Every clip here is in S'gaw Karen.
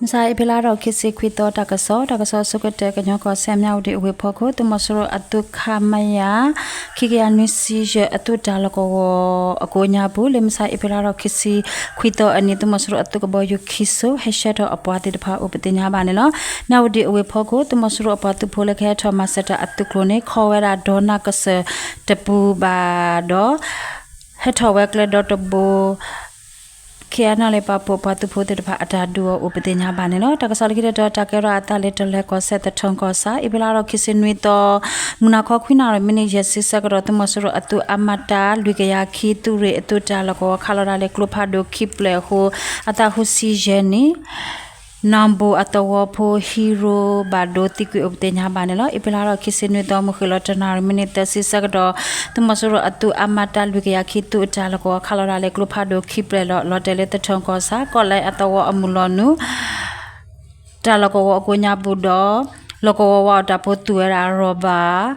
မုၢ်ဆါအ့ဖြ့လါထီၣ်ခံဆံခွံသီ တၢ်ကစီၣ်, တၢ်ကစီၣ်ဆိကတၢၢ် ကညီကီၢ်စဲၣ် မၠၣ်ဝတံၣ်အဝ့ၢ်ဖီခိၣ် သုးမီၤစိရိၤအသုး ခမရ ခံကယၤနွံဆံယဲၢ်အသုးတၢ်လီၢ်ကဝီၤအကိးညါပူၤ လၢမုၢ်ဆါအ့ဖြ့လါထီၣ်ခံဆံခွံသီအနံၤ သုးမီၤစိရိၤအသုးကဘီယူၤခံစိၤ ဟဲဆှၢထီၣ်အပှၤသ့ၣ်တဖၣ်အိၣ်ပသ့ၣ်ညါဘၣ်န့ၣ်လီၤ. မၠၣ်ဝတံၣ်အဝ့ၢ်ဖီခိၣ် သုးမီၤစိရိၤအပှၤသုးဖိလၢကဟဲထီၣ်မၤစၢၤတၢ်အသုးကျိၤန့ၣ် ခီဝဲဒၣ်ဒီနၢ်ကစၢၢ်တပူၤဘၣ်ဒီး ဟဲထီၣ်ဝဲကျဲဒီတဘိ ခ့အနၣ်လၢပာ်ဖှိၣ်အပှၤသုးဖိသ့ၣ်တဖၣ်အတၢ်ဒုးအီၤ အိၣ်ပသ့ၣ်ညါဘၣ်န့ၣ်လီၤ. တၢ်ကစီၣ်လၢခံတတီၤ တၢ်ကဲထီၣ်အသးလၢတလၢၤကီၢ်စဲၣ် သထူကီၢ်ဆၣ် အ့ဖြ့လါထီၣ်ခံဆံနွံသီ မုၢ်နၤခီခွံနၣ်ရံၣ် မံးနံးယဲၢ်ဆံဆၢကတီၢ် သုးမီၤစိရိၤအသုး အမတ လွံၢ်ကယၤခံ သုးရ့ၣ်အသုးတၢ်လီၢ်ကဝီၤ ခးလီၤဒၣ်လၢကျိဖးဒိၣ်ခံဖျၢၣ်အဃိ အသးဃုဆံယဲၢ်နံၣ် နီၢ်ဘိၣ်အသဝီဖိ ဟံရိဘၣ်ဒိသံကွံာ်အိၣ်ပသ့ၣ်ညါဘၣ်န့ၣ်လီၤ. အ့ဖြ့လါထီၣ်ခံဆံနွံသီ မုၢ်ဃ့ၢ်လီၤတနၣ်ရံၣ် မံးနံးသၢဆံဆၢကတီၢ် သုးမီၤစိရိၤအသုး အမတ လွံၢ်ကယၤခံ သုးအတၢ်လီၢ်ကဝီၤ ခးလီၤဒၣ်လၢကျိဖးဒိၣ်ခံဖျၢၣ်ဒီး လီၤတဲာ်လၢသထူကီၢ်ဆၣ် ကီၢ်လဲအသဝီအမုၢ်လီၤနုာ် တၢ်လီၢ်ကဝီၤအကိးညါပူၤဒီး လီၢ်ကဝီၤဝါအီၣ်တၢ်ဖိသူၣ်ဝဲဒၣ် ရီၣ်ဘၣ်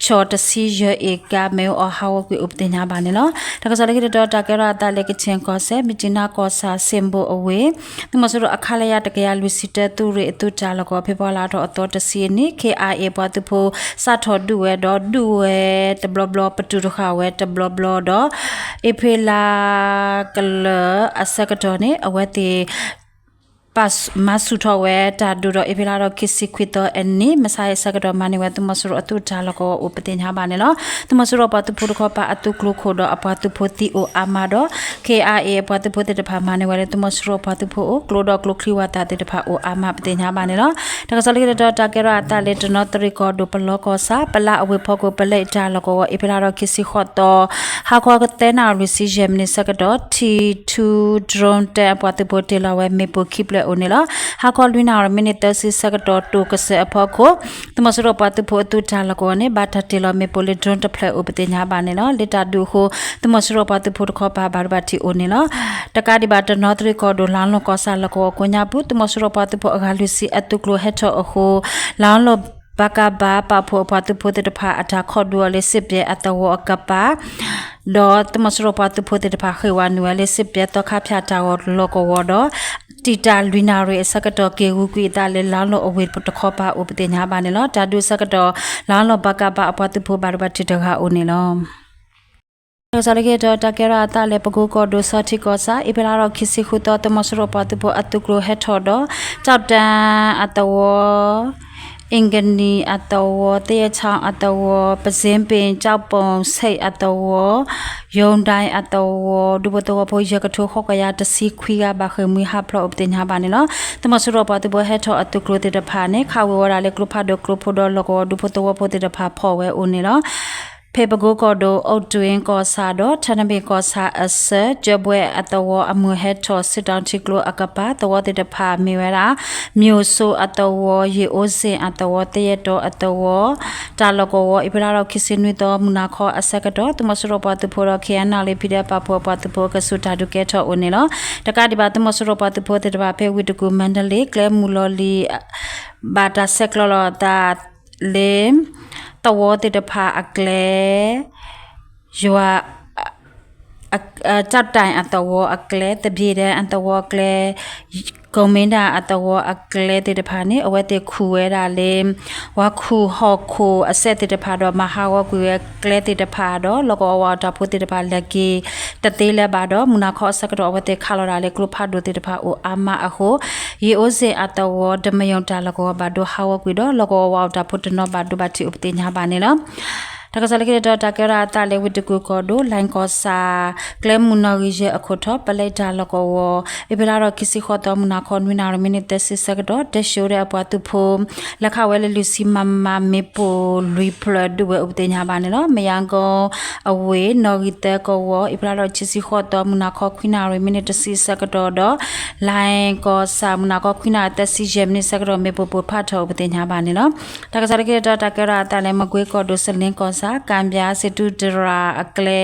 ဆီၣ်တဆံယဲၢ်အ့ၣ်ကါ မ့ၣ်အူအီၣ်ဟးဂီၤကွံာ်အိၣ်ပသ့ၣ်ညါဘၣ်န့ၣ်လီၤ. တၢ်ကစီၣ်လၢခံတတီၤ တၢ်ကဲထီၣ်အသးလၢကခ့ၣ်ကီၢ်စဲၣ် မြစ်ကြီးနားကီၢ်ဆၣ် ဆ့ၣ်ဘိၣ်အဝ့ၢ် သုးမီၤစိရိၤအ ခလရ တကယၤလွံၢ်ဆံတၢ သုးရ့ၣ်အသုးတၢ်လီၢ်ကဝီၤ ဖ့ၤဘြူၤအါလါထီၣ်အသီတဆံအနံၤ ခ့ၣ်အါအ့ၣ် အပှၤသုးဖိ စးထီၣ်ဒုးဝဲဒီး ဒုးဝဲတဘျီဘျီ ပတုာ်တဃာ်ဝဲတဘျီဘျီဒီး အ့ဖြ့လါကလၢၤအဆၢကတီၢ်န့ၣ် အဝဲသ့ၣ် မၤဆူၣ်ထီၣ်ဝဲတၢ်ဒုးဒီး အ့ဖြ့လါထီၣ်ခံဆံခွံသီအနံၤ မုၢ်ဆါအံၤဆၢကတီၢ် မၤန့ၢ်ဝဲသုးမီၤစိရိၤအသုးတၢ်လီၢ်ကဝီၤအိၣ်ပသ့ၣ်ညါဘၣ်န့ၣ်လီၤ. သုးမီၤစိရိၤပှၤသုးဖိတခီပၤအသုးကျိၤခိၣ်ဒီး အပှၤသုးဖိသံအိၣ်အါမးဒီး ခ့ၣ်အါအ့ၣ် အပှၤသုးဖိသ့ၣ်တဖၣ် မၤန့ၢ်ဝဲလၢသုးမီၤစိရိၤပှၤသုးဖိအိၣ် ကျိဒီးကျိချံဝၣ်သၣ်သ့ၣ်တဖၣ်အိၣ်အါမးပသ့ၣ်ညါဘၣ်န့ၣ်လီၤ. တၢ်ကစီၣ်လၢခံတတီၤ တၢ်ကဲထီၣ်အသးလၢတနီသရံၣ်ကီၢ်ဒိၣ် ပလီကီၢ်ဆၣ် ပလါအဝ့ၢ်ဖီခိၣ် ပလဲအတၢ်လီၢ်ကဝီၤ အ့ဖြ့လါထီၣ်ခံဆံဃိးသီ ဟါခီသၢနၣ်ရံၣ်လွံၢ်ဆံယဲၢ်မံးနံးဆၢကတီၢ် ထံထူ drone တၢ အပှၤသုးဖိတ့ၢ်လီၤဝဲမ့ၣ်ပိၢ်ခံဖျၢၣ်အိၣ်န့ၣ်လီၤ. ဟါခီလွံၢ်နၣ်ရံၣ်မံးနံးသၢဆံဆၢကတီၢ် တိၢ်ကစၢၢ်အဖီခိၣ် သုးမီၤစိရိၤပှၤသုးဖိအသုးတၢ်လီၢ်ကဝီၤန့ၣ် ဘၣ်တၢ်တ့ၢ်လီၤမ့ၣ်ပိၢ်လၢ drone တဖျၢၣ်အိၣ်ပသ့ၣ်ညါဘၣ်န့ၣ်လီၤ. လၢတၢ်ဒုးအဃိ သုးမီၤစိရိၤပှၤသုးဖိတခီပၤ ဘၣ်ဒိဘၣ်ထံးအိၣ်န့ၣ်လီၤ. တကးဒံးဘၣ် တနီသရံၣ်ကီၢ်ဒိၣ် လါလီၢ်ကီၢ်ဆၣ်လီၢ်ကဝီၤကိးညါပူၤ သုးမီၤစိရိၤပှၤသုးဖိအဂၤလွံၢ်ဆံအသုးကျိၤဟဲထီၣ်အဃိ လါလီၢ် ပကဘ ပာ်ဖှိၣ်အပှၤသုးဖိသ့ၣ်တဖၣ်အတၢ်ခီၣ်ဒုးအီၤလၢ စစ်ဗျူဟာ အသဝီအကပၤ ဒီးသုးမီၤစိရိၤပှၤသုးဖိသ့ၣ်တဖၣ်ဃ့ၢ်ဝါနုာ်ဝဲလၢ စစ်ဗျူဟာ သီခါဖၠၣ်တၢ်လီၢ်ကဝီၤဒီး တံာ်တာ်လွံၢ်နၣ်ရံၣ်အဆၢကတီၢ် က့ၤဂုာ်ကွံာ်အသးလၢ လါလီၢ်အဝ့ၢ်တခီပၤအိၣ်ပသ့ၣ်ညါဘၣ်န့ၣ်လီၤ. တၢ်ဒုးအဆၢကတီၢ် လါလီၢ် ပကဘ အပှၤသုးဖိဘၣ်ဒိဘၣ်ထံးတဂၤအိၣ်န့ၣ်လီၤ. တၢ်ကစီၣ်လၢခံတတီၤ တၢ်ကဲထီၣ်အသးလၢပကိကီၢ်ဒိၣ် စီၤထံကီၢ်ဆၣ် အ့ဖြ့လါထီၣ်ခံဆံဃုသီ သုးမီၤစိရိၤပှၤသုးဖိအသုးကျိၤဟဲထီၣ်ဒီး ကၠီၣ်တၣ်အသဝီ အ့ၣ်ကနံၣ်အသဝီ သယဲၣ်ဆီအသဝီ ပစ့ပ့ၣ် ကၠီၣ်ပိၣ်ဆ့ၣ်အသဝီ ယိၤဒၣ်အသဝီ ဒူဖိသဝီဖိ ယဲၢ်ကထိဃိးကယၤတဆံခွံဂၤ ဘၣ်ဃ့ၢ်မှံဟးဖျိးအိၣ်ပသ့ၣ်ညါဘၣ်န့ၣ်လီၤ. သုးမီၤစိရိၤပှၤသုးဖိဟဲထီၣ်အသုးကျိၤသ့ၣ်တဖၣ်န့ၣ် ခးဝ့ၤဝီၤဒၣ်လၢကျိဖးဒိၣ်ကျိဖိဒီး လီၢ်ကဝီၤဒူဖိသဝီဖိသ့ၣ်တဖၣ်ဖီၣ်ဝဲအိၣ်န့ၣ်လီၤ. ဖဲပကိကီၢ်ဒိၣ် အိၣ်တွ့ၣ်ကီၢ်ဆၣ်ဒီး ထၢနဘ့ၣ်ကီၢ်ဆၣ်အဆၢ ကၠၢဘွဲအသဝီအမုၢ်ဟဲထီၣ် စစ်တောင်းထံကျိအကပၤ သဝီသ့ၣ်တဖၣ်မ့ၢ်ဝဲဒၣ် မျိၣ်စိအသဝီ ယ့ၣ်အိစ့ၣ်အသဝီ သယဲၣ်တီအသဝီ တၢ်လီၢ်ကဝီၤ အ့ဖြ့လါထီၣ်ခံဆံနွံသီ မုၢ်နၤခီအဆၢကတီၢ် သုးမီၤစိရိၤပှၤသုးဖိဒီး ခ့ၣ်အဲၣ်အဲၣ်လ်အ့ ပံၤဒဲး ပာ်ဖှိၣ်အပှၤသုးဖိအကဆူးတၢ်ဒုးကဲထီၣ်အိၣ်န့ၣ်လီၤ. တကးဒံးဘၣ် သုးမီၤစိရိၤပှၤသုးဖိသ့ၣ်တဖၣ်ဖဲဝ့ၢ်တကူၣ် မါဒလ့ ကျဲမုၢ်လီၤလံၤ ဘၣ်တၢ်ဆဲးကျိးလိာ်အသးလၢ သဝီသ့ၣ်တဖၣ်အကျဲ ယွၤ ကၠီၣ်တၣ်အသဝီအကျဲ သဘျ့ဒဲအသဝီအကျဲ ကိၣ်မ့ဒၣ်အသဝီအကျဲသ့ၣ်တဖၣ်န့ၣ် အဝဲသ့ၣ်ခူၣ်ဝဲဒၣ်လၢ ဝၤခူၣ်ဟီၣ်ခိၣ်အစဲးသ့ၣ်တဖၣ်ဒီး မၤဟးဂီၤကွံာ်ဝဲကျဲသ့ၣ်တဖၣ်ဒီး လီၢ်ကဝီၤဝါအီၣ်တၢ်ဖိသ့ၣ်တဖၣ်လဲၤက့ၤတသ့လၢၤဘၣ်ဒီး မုၢ်နၤခီအဆၢကတီၢ် အဝဲသ့ၣ်ခးလီၤဒၣ်လၢကျိဖးဒိၣ်သ့ၣ်တဖၣ်အိၣ်အါမးအဃိ ယ့ၣ်အိစ့ၣ်အသဝီ ဒမယုၣ်တၢ်လီၢ်ကဝီၤဘၣ်ဒိဟးဂီၤကွံာ်ဒီး လီၢ်ကဝီၤဝါအီၣ်တၢ်ဖိတနီၤဘၣ်ဒိဘၣ်ထံးအိၣ်ပသ့ၣ်ညါဘၣ်န့ၣ်လီၤ. တၢ်ကစီၣ်လၢခံတတီၤ တၢ်ကဲထီၣ်အသးလၢဝ့ၢ်တကူၣ်ကီၢ်ဒိၣ် လၣ်ကီၢ်ဆၣ် ကျဲမုၢ်နီၣ်ဂံၢ်ယဲၢ်အခိၣ်ထီၣ် ပလဲတၢ်လီၢ်ကဝီၤ အ့ဖြ့လါထီၣ်ခံဆံဃိးသီ မုၢ်နၤခီနွံနၣ်ရံၣ် မံးနံးသၢဆံဆၢကတီၢ် တၢ်ၡိၤဒဲးအပှၤသုးဖိ လဲၤခးဝဲလၢလွံၢ်ဆံ မမ မ့ၣ်ပိၢ်လွံၢ်ဖျၢၣ် ဒုးဝဲအိၣ်ပသ့ၣ်ညါဘၣ်န့ၣ်လီၤ. မယါကိအဝ့ၢ် နီၣ်ဂံၢ်သၢကဝီၤ အ့ဖြ့လါထီၣ်ခံဆံဃိးသီ မုၢ်နၤခီခွံနၣ်ရံၣ် မံးနံးတဆံအဆၢကတီၢ်ဒီး လၣ်ကီၢ်ဆၣ် မုၢ်နၤခီခွံနၣ်ရံၣ် သၢဆံယဲၢ်မံးနံးအဆၢကတီၢ် မ့ၣ်ပိၢ်ပိၢ်ဖးထီၣ်အိၣ်ပသ့ၣ်ညါဘၣ်န့ၣ်လီၤ. တၢ်ကစီၣ်လၢခံတတီၤ တၢ်ကဲထီၣ်အသးလၢမကွ့ကီၢ်ဒိၣ် စလ့ကီၢ်ဆၣ် ကၣ်ဘၠါစံးတူၣ်တရၣ်အကျဲ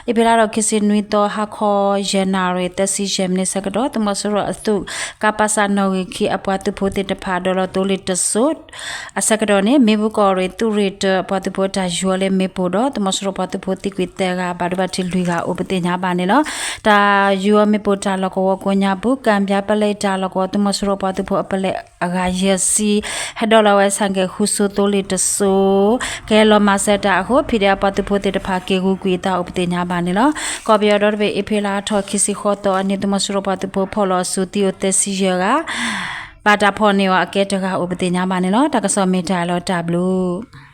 အ့ဖြ့လါထီၣ်ခံဆံနွံသီ ဟါခီယဲၢ်နၣ်ရံၣ်သၢဆံယဲၢ်မံးနံးဆၢကတီၢ် သုးမီၤစိရိၤအသုး ကပစ နီၣ်ဂံၢ်ခံ အပှၤသုးဖိသ့ၣ်တဖၣ် ဒီးလီၤသိလ့ၣ်တစိၢ် အဆၢကတီၢ်န့ၣ် မ့ၣ်ဘူၣ်ကီၢ်ရ့ၣ်သုးရ့ၣ်တၢ အပှၤသုးဖိတၢ်ယီၤလၢမ့ၣ်ပိၢ်ဒီး သုးမီၤစိရိၤပှၤသုးဖိသံကွံာ်သၢဂၤ ဘၣ်ဒိဘၣ်ထံးလွံၢ်ဂၤအိၣ်ပသ့ၣ်ညါဘၣ်န့ၣ်လီၤ. တၢ်ယီၤမ့ၣ်ပိၢ်တၢ်လီၢ်ကဝီၤကိးညါပူၤ ကၣ်ဘၠါပလဲတၢ်လီၢ်ကဝီၤ သုးမီၤစိရိၤပှၤသုးဖိအပလဲအဂၤယဲၢ်ဆံ ဟဲဒိးလီၤဝဲဆၣ်ကဲၣ်ဃုစိသိလ့ၣ်တစိၢ် ကဟဲလီၤမၤစၢၤတၢ်အဃိ ဖံးဒဲးအပှၤသုးဖိသ့ၣ်တဖၣ်က့ၤဂုာ်ကွံာ်အသးအိၣ်ပသ့ၣ်ညါဘၣ်န့ၣ်လီၤ. ကီၢ်ပယီၤဒီတဘ့ၣ် အ့ဖြ့လါထီၣ်ခံဆံဃိးသီအနံၤ သုးမီၤစိရိၤပှၤသုးဖိဖီၣ်လီၤအစုသံအိၣ်သၢဆံယဲၢ်ဂၤ ဘၣ်တၢ်ဖီၣ်န့ၢ်အီၤအကဲတဂၤအိၣ်ပသ့ၣ်ညါဘၣ်န့ၣ်လီၤ. တၢ်ကစီၣ်မ့ၢ်တၢ်လီၤတၢ်ဘျုး